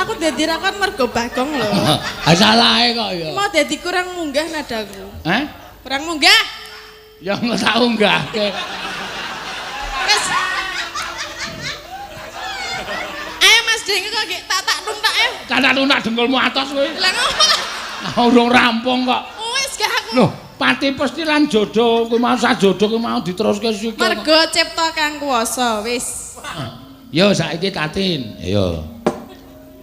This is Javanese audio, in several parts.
Aku dadi rakon mergo Bagong lho. Ah salahe kok ya. Mau dadi kurang munggah nadaku. Hah? Kurang munggah. Ya engko tak unggahke. Wis. Ayo Mas Deng kok gek tak tuntak ayo. Tak tunak dengkulmu atos kowe. Lah ngopo? Ah urung rampung kok. Wis gak aku. Loh, pati pesti lan jodoh kuwi mau sajodoh kuwi mau diteruske sikil. Mergo cipta kang kuwasa wis. Yo saiki Tatin. Ayo.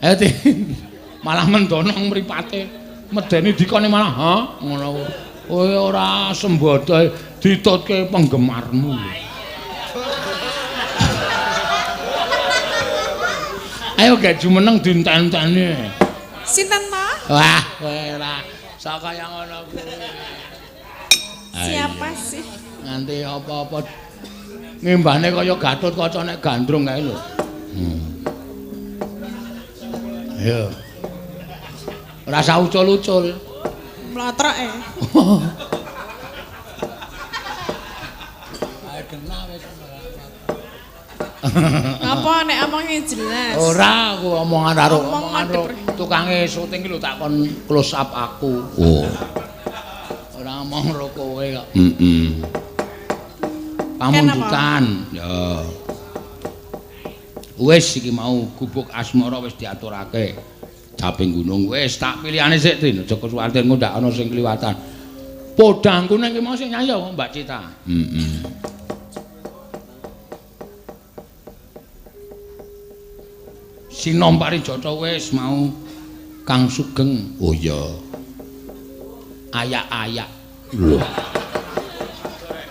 Ayo Tin. Malah mendonong mripate. Medeni dikone malah, ha? Ngono. Kowe ora sembodo ditutke penggemarmu. Ayo gak jumeneng dinten-enteni. Sinten ta? Wah, kowe ora sok kaya ngono kuwi. Siapa sih? Nganti apa-apa ngimbane kaya Gatotkaca nek gandrung kae lho. Ayo. Ora usah ucul-ucul. Mlotrok e. Ayo kena wis. Apa nek omonge jelas? Ora, aku omongan karo Omongan tukange syuting ki lho tak kon close up aku. Oh. Ora omong karo kowe kok. Heeh. Pamundutan. Ya. Wis iki mau gubuk asmara wis diaturake. Caping gunung wis tak pilihane sik Tin, aja kuwatir engko ndak ana sing kliwatan. Podang kuning ki mau sing nyanyi Mbak Cita. Heeh. Sinom Parijata wis mau Kang Sugeng. Oh iya. Ayak-ayak. Lho.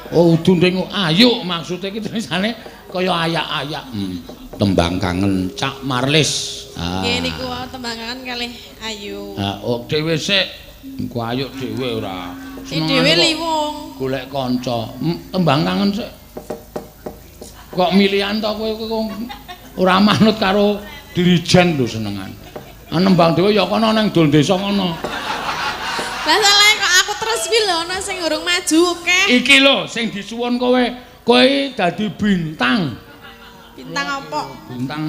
Oh udu ning ayo maksude iki tulisane kaya ayak-ayak. Tembang kangen Cak Marlis. Ah. Nggih niku tembang kangen kalih Ayu. Ha, oh dhewe sik. Engko ayo dhewe ora. Dhewe liwung. Golek kanca. Tembang kangen sik. Kok milihan to kowe kok ora manut karo dirijen lho senengan. Nembang dhewe ya kono nang dol desa ngono. Lah salahe kok aku terus kuwi lho ana sing urung maju akeh. Iki lho sing disuwun kowe, kowe dadi bintang. Bintang apa? Bintang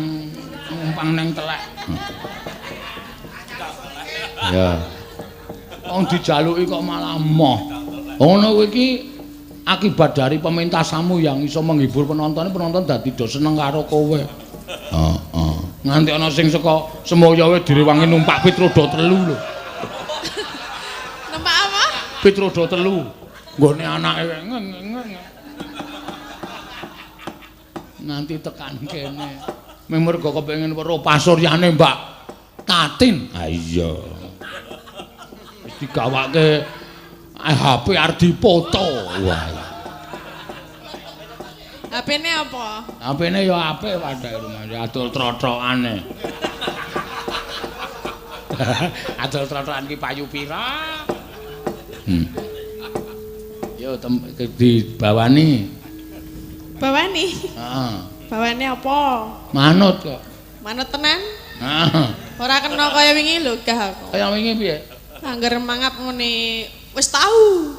numpang nang telek. Ya. Wong dijaluki kok malah moh. Ngono kuwi iki akibat dari pementasanmu yang iso menghibur penonton, penonton dadi do seneng karo kowe. Heeh. Nganti ana sing saka Semoyo wae direwangi numpak pit roda telu lho. Numpak apa? Pit roda telu. Nggone anake nganti tekan kene. Mung mergo kepengin weruh pasuryane Mbak Tatin. Ha iya. Wis digawake HP arep dipoto. Wah. HP-ne apa? HP-ne ya apik padha rumah, adol trothokane. Adol trothokan ki payu pira? Yo dibawani. Bawani? Heeh. Bawane apa? Manut kok. Manut tenan? Heeh. Ora kena kaya wingi lho gah aku. Kaya wingi piye? Angger mangap ngene wis tau.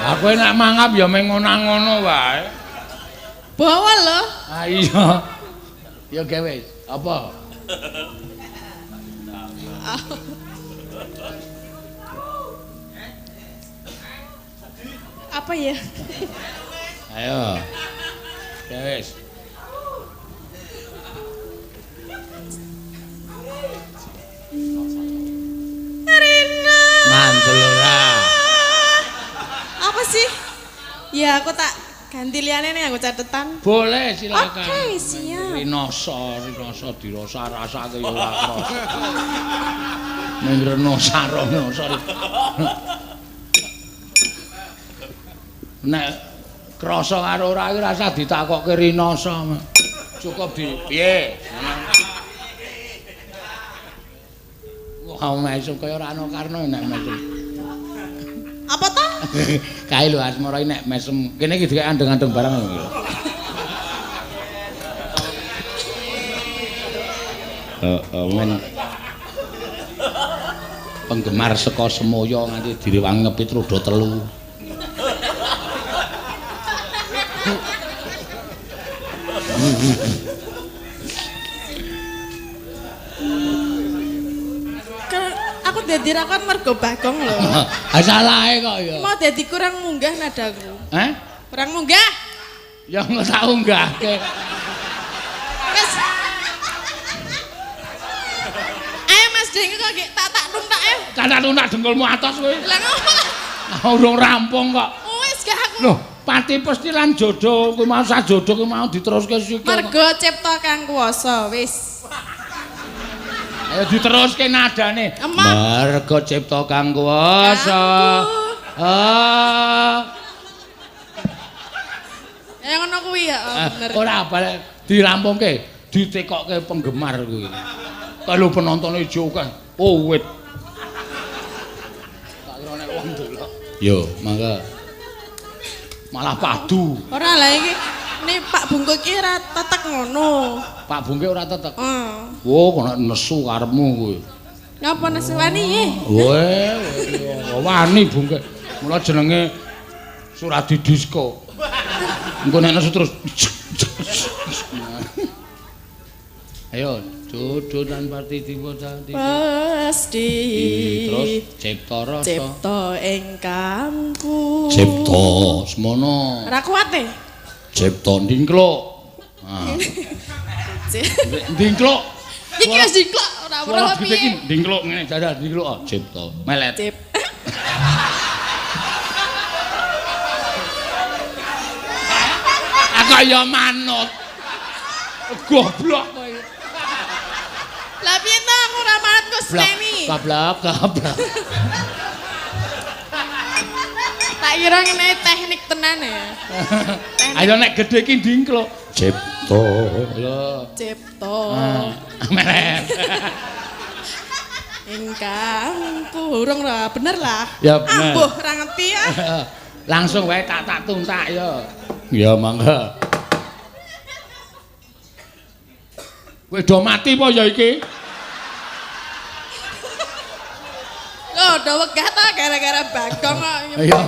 Aku nek mangap ya meng ngono-ngono wae. Bawa lho. Ah iya. Ya gawe wis. Apa? Apa ya? Ayo. Wis. Rina. Ngandel ora. Apa sih? Ya aku tak ganti liyane nih aku catetan. Boleh silakan. Oke, siap. Rinoso, rinoso dirasa rasake ya ora krasa. Ning renosa renosa. Nek krasa karo ora iki rasah ditakokke rinoso. Cukup di piye? Wah, mesum kaya ora ana karno nek mesum. Apa ta? Kae lho asmara iki nek mesem. Kene iki dikek andeng-andeng barang lho. Heeh, men. Penggemar saka Semoyo nganti direwangi ngepit roda telu. Aku dadi rakon mergo Bagong lho. Ha salahe kok ya. Mau dadi kurang munggah nadaku. Heh? Kurang munggah. Ya engko tak unggahke. Wis. Ayo Mas Deng kok nggih tak tuntak ayo. Tak tuntak dengkulmu atos kowe. Lah ngopo? Urung rampung kok. Wis gak aku. Loh, pati pesti lan jodoh kuwi mau sajodoh kuwi mau diteruske sikil. Mergo cipta kang kuwasa wis. Ayo diteruske nadane. Mergo cipta kang kuwasa. Ah. Ya ngono kuwi ya, bener. Ora balik dirampungke, ditekokke penggemar kuwi. Kalau penontone ijo akeh, oh wit. Tak kira nek wong delok. Yo, mangga. Malah padu. Ora lah iki. Ini Pak Bungkuk iki ora tetek ngono. Pak Bungkuk ora tetek. Heeh. Wo, kok nesu karepmu kowe. Ngapa nesu wani iki? Weh, wani Bungkuk. Mula jenenge Suradi Disko. Engko nek nesu terus. Ayo, jodoh lan pati diwodati. Pasti. Terus cipta rasa. Cipta ingkangku. Cipta semono. Ora kuat e. Cipta ndingkluk. Ah. Ndingkluk. Iki wis ndingkluk ora ora piye. Iki ndingkluk ngene jajal ndingkluk cipta. Melet. Cip. Aku ya manut. Goblok kowe. Lah piye to aku ora manut kok seneni. Goblok, goblok. Tak kira ngene teknik tenan ya. Ayo nek gedhe iki ndingkluk. Cipta. Lho. Cipta. Melet. Ingkang urung lah, bener lah. Ya bener. Ambuh ora ngerti ya. Langsung wae tak tuntak ya. Ya mangga. Kowe do mati apa ya iki? Lho, do wegah ta gara-gara Bagong kok. Ya.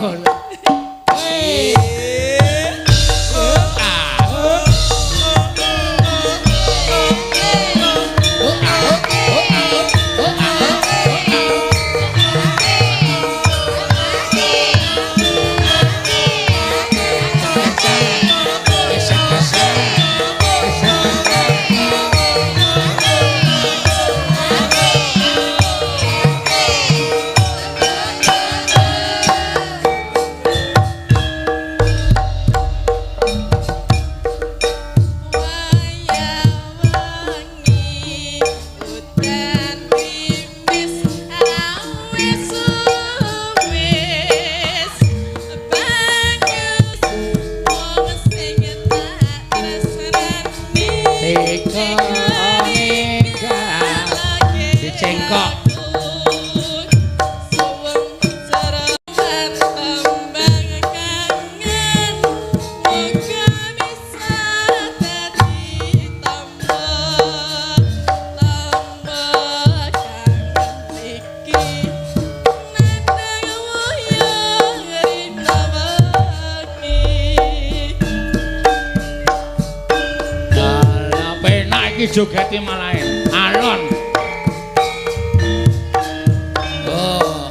Jogete malah alon. Oh.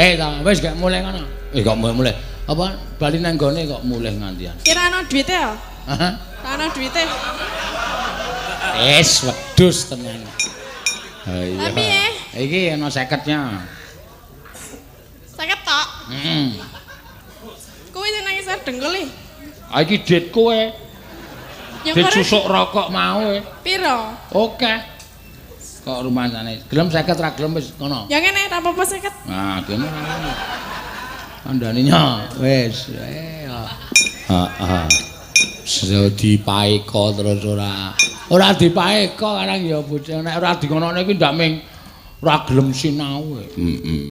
Oke ta, wis gak mulih ngono. Eh kok mulih. Apa bali nang gone kok mulih ngantian. Kira ana duwite ya? Hah? Ra ana duwite. Wis wedhus tenan. Ha iya. Lah piye? Iki ana 50-nya. 50 tok. Heeh. Kuwi sing nang isor dengkul iki. Ah iki dit kowe. Ya Dit ora. susuk rokok mau e. Piro? Oke. Kok rumangsane. Gelem 50 ra gelem wis ngono. Ya ngene ra apa-apa 50. Nah, kene ora ngono. Kandhane wis. Heeh. So dipaeka terus ora. Ora dipaeka karang ya bocah nek ora dingonokne iki ndak ming ora gelem sinau. Heeh.